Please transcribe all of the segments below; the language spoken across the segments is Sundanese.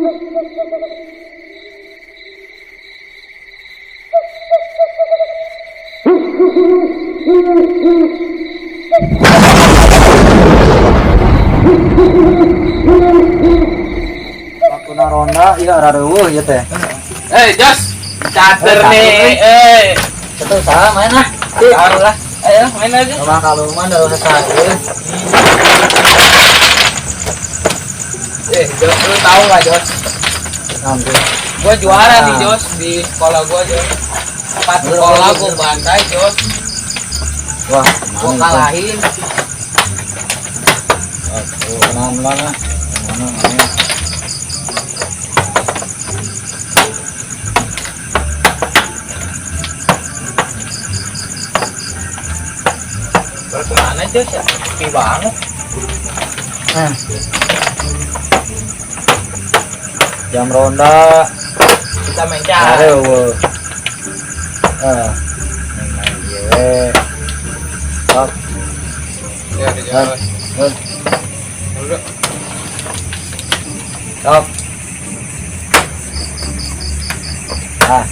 Waktu ronda ieu arareuweuh ieu teh. Eh, Jos. Catur nih. Eh. Itu salah main lah. Tahu lah. Ayo main aja. Coba kalau mah udah selesai. Eh, Jos, lu tahu nggak, Jos? Ambil. Gua juara nih, Jos, di sekolah gua, Jos. 4 sekolah gua bantai, Jos. Wah, gua kalahin. Aduh, pelan-pelan lah. Mana mana. Kemana, Jos ya? Sepi banget. Nah. Jam ronda kita main catur. Main ieu. Top. Ya, Jos. Top. Ah.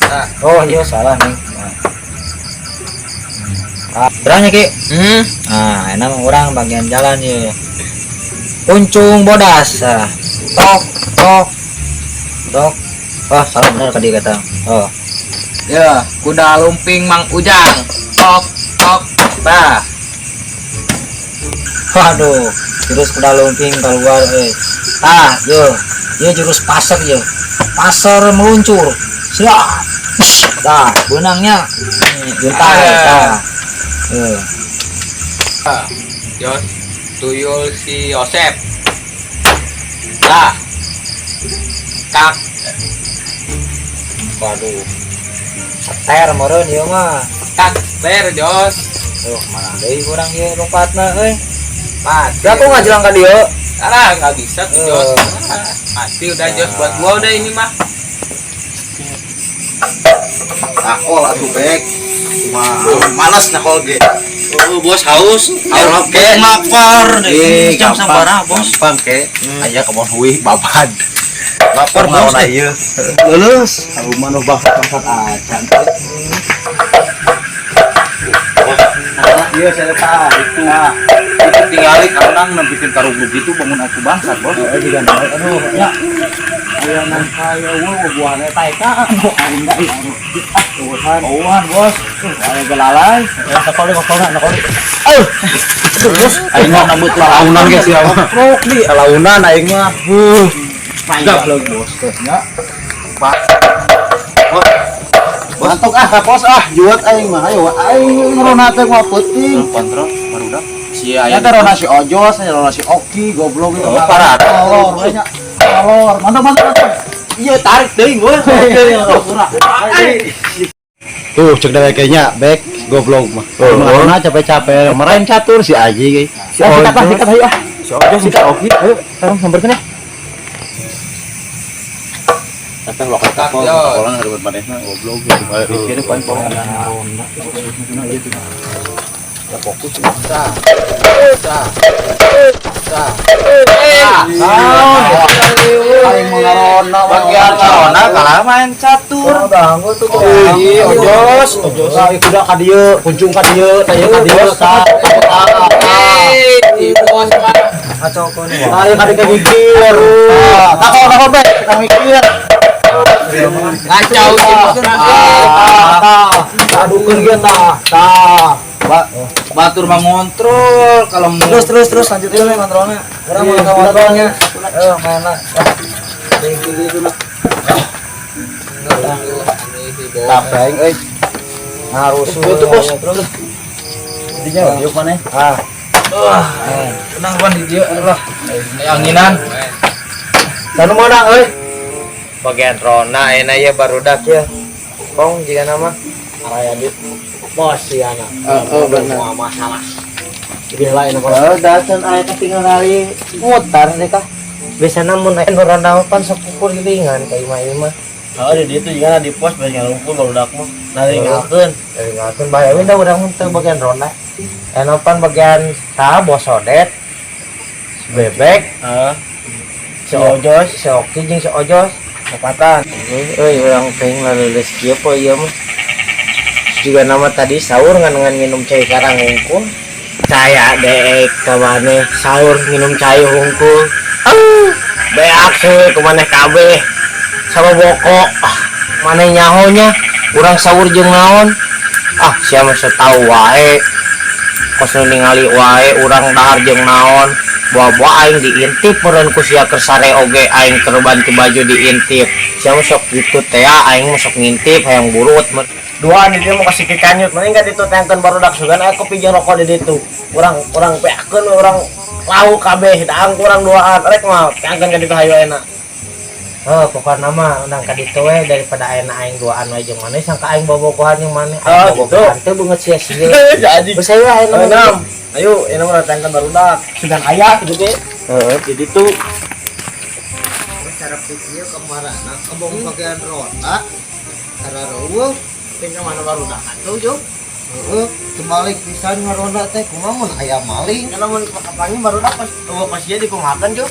Nah. Oh, iya salah nih. Nah. Berani Ki. Nah, enak orang bagian jalan ya. Kuncung bodas. Nah. Tok, tok. Tok. Wah, salah bener tadi kata. Oh. Ya, kuda lumping Mang Ujang. Tok, tok. Bah. Waduh, jurus kuda lumping keluar eh. Ah, yo. Yo jurus pasar yo. Pasar meluncur. Siap. Dah, benangnya juntai. Dah. Jos, tuyul si Yosep. Lah. Kak. Waduh. Seter meureun ieu mah. Kak seter, Jos. Tuh, mana deui urang ieu lompatna euy. Mati. Ya aku ngajelang ka dieu. Alah, enggak bisa tuh, Jos. Mati udah, Jos, buat gua udah ini mah. Nakol atuh bek. Malas nakol ge. Oh, bos haus. Haus ke lapar. Jam sabaraha, bos? Gampang ke. Aya kebon huih babad. Lapar bos. Ieu. Lulus. Rumah nu bangsa tempat acan. Iya, saya tahu itu. Itu tinggali karena nempikin karung begitu bangun aku bangsat, bos. Heeh, juga aduh, ya. Aya nang kaya eueuh buahna eta eta anu aing da ieu. Ah, eueuhan. Eueuhan, bos. Aya gelalai. Nakoli kokona, nakoli. Aduh. Aduh, bos. Aing mah nambut launan ge sia mah. Rok di launan aing mah. Mantap bos. Nya. Pak. Mantuk ah ka pos ah, juat aing mah. Ayo aing rona teh mah peuting. Kontrol barudak. Si aya teh rona si Ojos, aya rona si Oki, goblok itu. Oh, parah. Tolor we nya. Tolor. Mantap mantap mantap. Iya, tarik deui gua. Tuh cek dewek nya bek goblok mah. Mana capek-capek merain catur si Aji ge. Si Ojos. Sikat ayo ah. Si Ojos si Oki. Ayo, sekarang samperkeun ya. Tapi waktu kapol, kapolan ribet manehna goblok gitu. Pikirnya paling bohong. Ya fokus bisa. Bisa. Bisa. Aing mau ngarona Bagian ngarona kalah main catur. Ganggu tuh. Ih, Ojos, Ojos. Ah, kuda ka dieu, kunjung ka dieu, taya ka dieu, tah. Eh, bos mah. Kacau nih. Tah, ka dieu mikir. Tah, takol be, ka mikir. Kacau sih bos mah. Tah, adukeun ge tah. Tah. Batur mah ngontrol kalau Terus terus lanjutin we kontrolnya. Urang mau kontrolnya. Eh, main lah. Tapeng euy. Nah, rusuh. Tuh, bos. Terus. Dinya diuk maneh. Ah. Tenang pan di dieu lah. Anginan. Sanu menang euy. Bagian rona enak ya barudak ya. Kong jika nama Araya di bos si anak. Heeh, bener. Semua masalah. Jadi lain apa? Oh, datang aya tinggal kali mutar deh kah. Biasana mun aya nu ronda pan sok kukulilingan ka imah-imah. Oh, di dieu tuh jigana di pos bari ngalumpur barudak mah. Naringalkeun. Naringalkeun bae we da urang teu bagian ronda. Aya pan bagian ta bosodet. Bebek. Heeh. Si Ojos, si Oki jeung si Ojos. Opatan. Euy, urang teuing laleuleus kieu po ieu mah. Juga nama tadi sahur ngan ngan minum cai karang hungkul. Caya deek ka maneh sahur minum cai hungkul. Ah, beak seueur ku maneh kabeh. Sama boko. Ah, maneh nyaho nya urang sahur jeung naon? Ah, sia mah tau wae. Kos nu ningali wae urang dahar jeung naon. Buah-buah aing diintip meureun ku sia keur sare oge aing keur bantu baju diintip. Sia mah sok kitu teh aing mah sok ngintip hayang burut. Duaan di dieu mah kasih kanyut mending ka ditu tangkeun barudak sugan aya kopi jeung rokok di ditu. Urang urang peakeun urang lau kabeh daang kurang duaan rek mah tangkeun ka ditu hayu ayeuna. Oh, pokokna mah undang ka ditu we daripada ayeuna aing duaan we jeung maneh sangka aing bobogohan jeung maneh. Oh, gitu. Bobogohan teh beungeut sia-sia. Jadi. Geus hayu ayeuna mah. Ayo, ini mah datangkan barudak. Sugan aya gitu ge. Heeh. Jadi tuh cara pikir kemana kebong bagian ronda karena reueuh Tinggal mana barudak atuh jo. heeh kebalik pisan ngaronda teh kumaha mun aya maling Kalau mun kapangi barudak pas eueuh pas ieu dikumahakeun jo.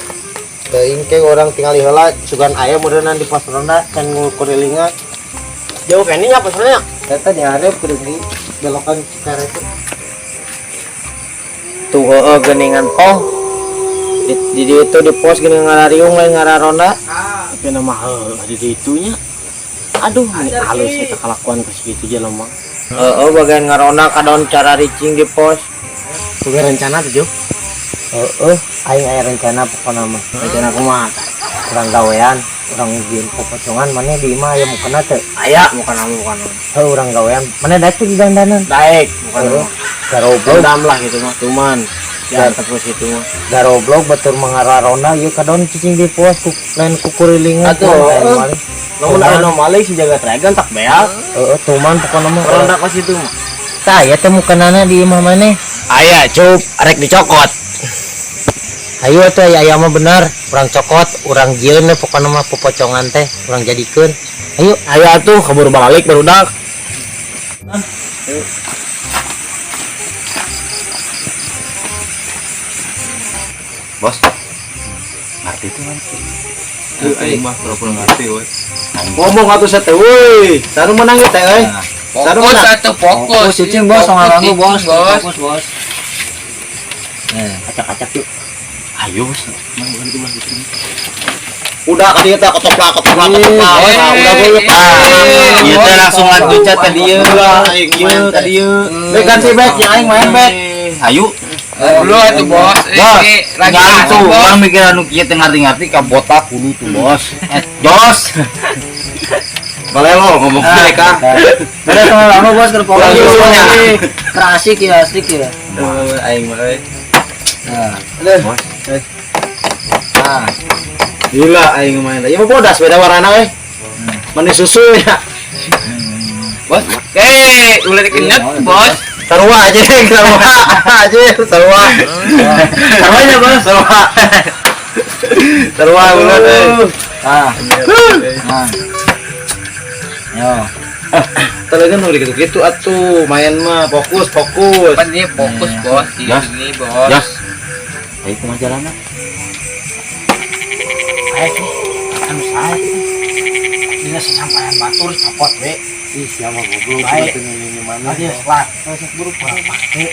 Teuing ke urang tingali heula sugan aya meureunnan di pos ronda can ngukurilingan. Jauh kene nya pos ronda. Eta dihareup kudu di belokan Cikare teh. Tuh heeh geuningan poh. Di ditu di pos geuning ngarariung lain ngararonda. Tapi nama heuh di ditunya. Aduh, ini halus eta kalakuan ke segitu jelema. Heeh, bagian ngaronda kadon cara ricing di pos. Boga rencana tuh, Jo? Heeh, aing aya rencana pokona mah. Rencana kumaha? Urang gawean, urang jeung popocongan maneh di imah aya mukena teu? Aya mukena mukena. Heuh, urang gawean. Maneh daek teu di dandanan? Daek, mukena mah. Garoblok dam lah gitu mah, cuman ya terus itu mah. Garoblok batur mangararonda ieu kadon cicing di pos ku lain kukurilingan. Atuh, heeh. Lamun aya nu maling si jaga dragon tak beak. Heeh, tuman pokona mah. Ronda ka situ mah. Tah, aya teh mukenana di imah maneh. Aya, cup, arek dicokot. Ayo atuh aya aya mah bener, urang cokot, urang jieun we pokona mah popocongan teh, urang jadikeun. Ayo, Ayo atuh keburu balik barudak. Bos. Ngerti tuh ngerti. Aing mah pura-pura ngerti we. Ngomong atuh saya teh woi. Saru menang teh euy. Saru Fokus menang. atuh fokus. Fokus cicing bos, Fokus, nganggu bos, cicing, bos. fokus bos. Acak-acak yuk. Ayo bos. Mang bukan itu mah gitu. Udah ka dieu teh ketoplak ketoplak ketoplak. Udah gue lepas. Ieu teh langsung lanjut cat ka dieu. Aing Ieu ka dieu. Bek ganti bek, yang aing main bek. Ayo. Dulu atuh bos. Bos, Ini lagi nggak asik tuh, bos. orang mikir anu kieu teh ngarti-ngarti ka botak kudu tuh, Bos. Jos. Balelo ngomong mereka. Beres sama lama bos keur fokus. Kurang Kerasik ya, asik ya. Aing mah euy. Nah, Bos. nah. Gila aing main. Ya mau bodas beda warna euy. Mani susu ya. Bos. Eh, ulah dikenyet bos. Sarua aja, sarua aja, sarua. Sarua bos, sarua. Sarua ulah euy. Ah. Nah. Yo. Tadi kan udah gitu-gitu atuh, main mah fokus, fokus. Pan dia fokus bos di Jos. sini bos. Jos. Ayo kumaha jalanna? Ayo sih, anu sae. Dina sasampayan batur copot we. Ih, siapa goblok Baik. teu ini mana. Aja lah, terus buru kurang pake.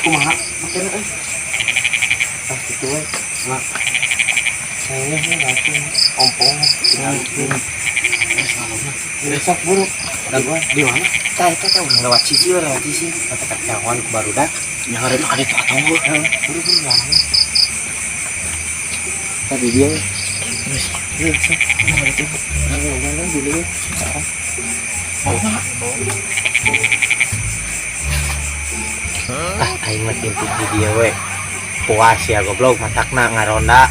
Kumaha? Pakena euy. Ah, gitu we. Nah. Saya nih langsung ompong tinggal ini. Besok buruk. Di mana? Tah eta teh urang lewat sisi we, lewat sisi. Kata kacauan ku barudak. Yang ada itu atau buru buru jalan. Tadi dia Terus, terus, Ah, aing mah tintip di dieu we. Puas ya goblok matakna ngaronda.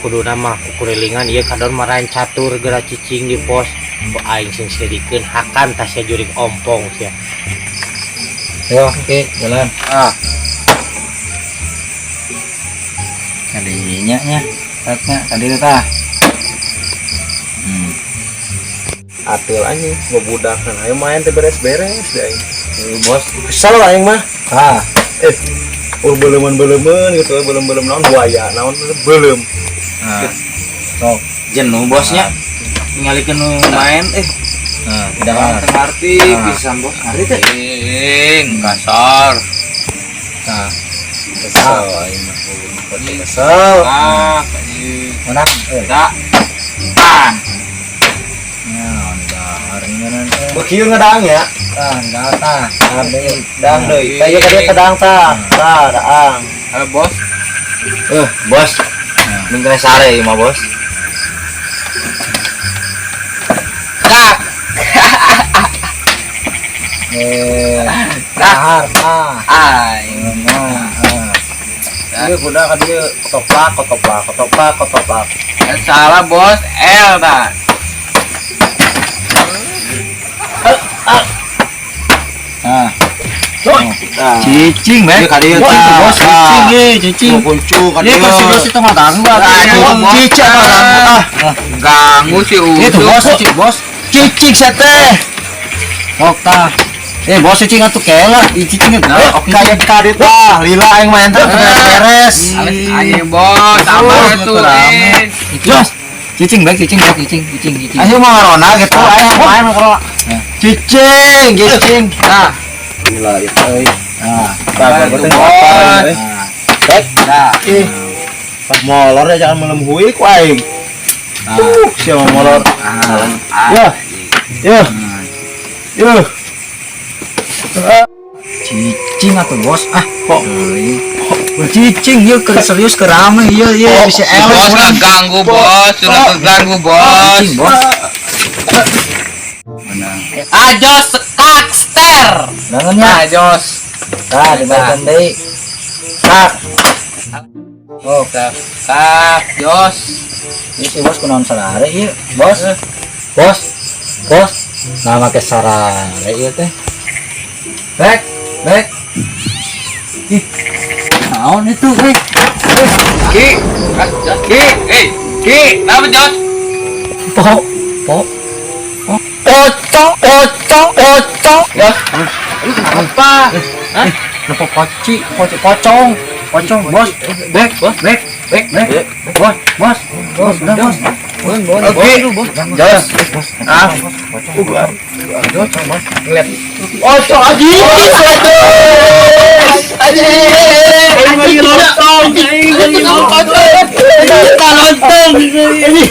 Kuduna mah kukurilingan ieu kadon maraen catur geura cicing di pos. Ku aing sing silikeun hakan tah sia jurig ompong sia. Yo, oke, jalan. Ah. Kadinya nya. Tatnya tadi tah. Atil anjing, ngebudakan ayo main teh beres-beres deh aing. Bos. Kesel aing mah. Ah, Eh, Oh, beleuman-beleumeun gitu, belem-belem naon buaya, naon belem. Nah. Sok. Jenuh bosnya. Ningalikeun nu main Nah, tidak teu ngarti pisan bos. Ngarti teh? Kasar. Nah, Kesel aing mah. Kesel. Ah, anjing. menang. Eh, Tak. Pan. nah, dahar ini teh. Bekieu ngedang ya. Tah, enggak tah. Tah deui. Dang deui. Tah ieu ka dieu teh dang tah. Tah, daang. Halo bos. Bos. Minggu sare ieu mah, Bos. Tak. Eh, dahar tah. Aing. Nah, ah. Ieu kuda ka dieu kotoplak, kotoplak, kotoplak, kotoplak. Salah bos, L ta. Nah, Tah. cicing, Ieu Bek. ka dieu Wah, itu tah. bos cicing ye, cicing. Kuncu ka Ini dieu. kursi bos itu mah ganggu atuh. Aduh, bos. Cicing apa ganggu ah. Ganggu si Itu Ucup. bos, cicing bos. Cicing sia teh. Sok tah. Eh, bos cicing atuh kela, ih cicing Eh, oke. kayak tadi tah, lila aing main teh beres. Anjing bos, sabar Bos, tuh. rame. Eh. Jos. Cicing baik, cicing baik, cicing, cicing, cicing. Ayo mau ngarona gitu, ayo main mau Cicing, cicing. Nah, Gila ya euy. Nah, Tah, Tuh, penting bos. apa euy. nah. Rek, nah. ih. Molor ya jangan melemhui ku aing. Nah. Siapa molor? Ah. Ya. Ya. Ya. Cicing atuh bos. Ah, kok cicing ieu keur serius keur rame ieu ieu bisa Si eleh bos urang. ngeganggu bos, sudah keganggu bos. Cicing bos. Ajos sekak ster. Bangunnya. Ajos. Tah, dimakan deui. Tak. Oh, Kak, Jos. ieu si bos kunaon sarare ieu, bos. Bos. Bos. Nah, make sarare ieu teh. Bek, bek. Ih. Naon itu, eh? Ki, Jos, Ki, eh, Ki, kenapa Jos? Po, po. Pocong, pocong, pocong. Jos, lu kenapa? Hah? Kenapa poci, poci, pocong, pocong, bos, bek, bos, bek, bek, bek, bos, bos, bos, udah bos, bos, bos, Oke. bos, Jos. bos, Ah. bos, bos, Ngeliat. Ocok aji. Aji. Aji lontong. Aji lontong. Lontong. Ini.